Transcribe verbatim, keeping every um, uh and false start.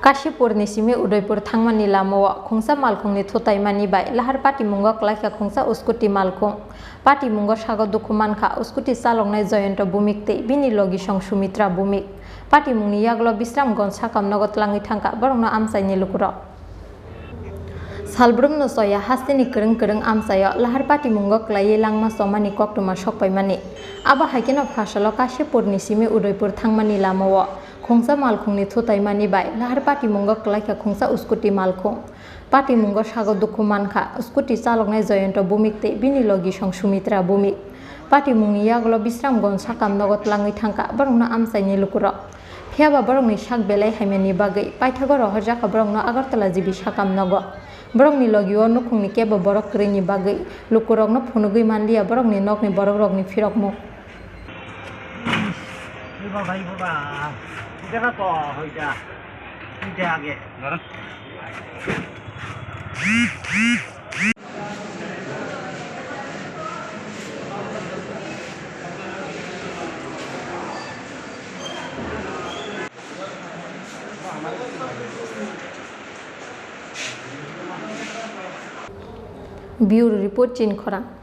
Kashipurni simi Udaipur thangmani lamao khungsa malkhungni thutaimani bai lahar patimungo klaikha khungsa uskuti malkhung. Patimungo sago dukhu mankha uskuti chaloknai Jayanta Bhumik tei bini logisong Sumitra Bhumik. Patimungni yagulo Bisramganj sakam nogo tlangwi thangkha borokno amchaini lukurok. Salbrumno choya hasteni kwrwng kwrwng amchaio lahar patimungo klaiwi langma chomani koktwma sokpaimani. Abo hai kheno phasalo Kashipurni simi Udaipur thangmani lamao khungsa malkhungni thutaimani bai lahar patimungo klaikha khungsa uskuti malkhung. Patimungo sago dukhu mankha uskuti chaloknai Jayanta Bhumik tei bini logisong Sumitra Bhumik. Patimungni yagulo Bisramganj sakam nogo tlangwi thangkha borokno amchaini lukurok. Phiyaba borokni sak belai hamyani bagwi paithago rohorjakha borokno Agartala G B sakam nogo. Borokni logio nukhungni kebo borok kwrwini bagwi lukurokno phunugwi manliya borokni nokni borokrokni phirokmung. Bureau Report, Chini Khorang.